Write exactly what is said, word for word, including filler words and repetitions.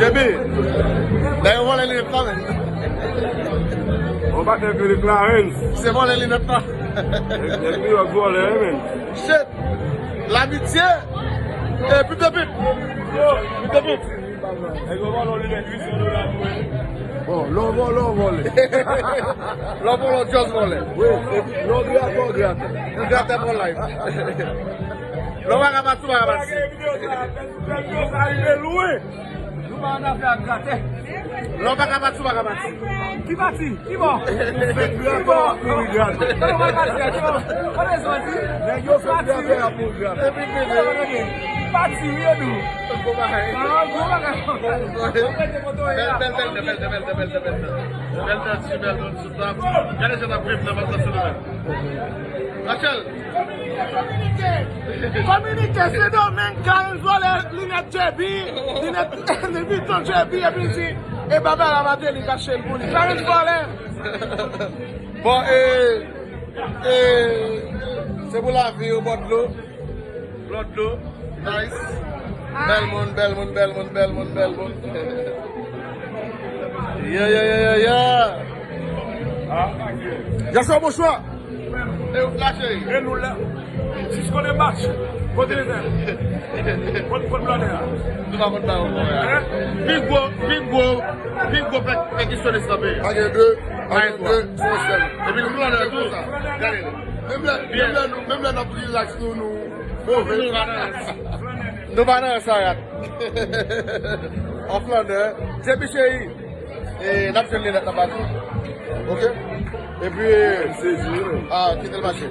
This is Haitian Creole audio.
Epi, dayè vòlè linèt la, men. On batè ke de Clarence. Se vòlè linèt la. Epi, yo vòlè, men. Shit. Lamitye. E pip de pip. Pip de pip. Bon, lè w vòlè, w vòlè. Lè w vòlè, w just vòlè. Wi, epi lè w gratè, w gratè. Ou gratè pou live. Lè w pa ka pati, ou pa ka pati. Bèl videyo sa rive lwen. Nou pa ann afè ak gratè. Lè w pa ka pati, ou pa ka pati. Ki pati? Ki bò? Ki bò? Ki bò? Ki bò? Kote w al pati a? Ki bò? Kote w soti? Nèg yo fè gratè a pou gratè. Epi, epi, epi. Pati, wi, yo di w. Gwo bagay. Ah, gwo bagay. Bèl, bèl, bèl, bèl, bèl, bèl, bèl, bèl. Bèl tèt, bèl tèt. Gade jan n ap rev nan maten Sendomeng. Rachel. Kominike, Sendomeng, Clarence vòlè linèt J B, linèt Vuitton J B, epi l di, e baba la Martelly k achte l pou li. Clarence vòlè. Bon, e, e, se pou lavi, yo bò dlo. Lòt dlo, nice. Bèl moun, bèl moun, bèl moun, bèl moun, bèl moun. Yeah, yeah, yeah, yeah, yeah. Jasper, bonswa. E ou la, cheri? E nou la. Sis konnen match. Kote li fè? Kot, kot planè a? Nou pa konn ba ou, bò, ya. Pi gwo, pi gwo, pi gwo pèkisyonis nan peyi a. Pa gen de, pa gen de, se yon sèl. Epi nou planè tou. Gade li. Menm lè, menm lè nou, menm lè n ap relax nou, nou. Nou pa nan sa, rat. An flanè. J B cheri. E n ap jwenn li nèt nan pati. Ok? Epi, ah, kite l mache.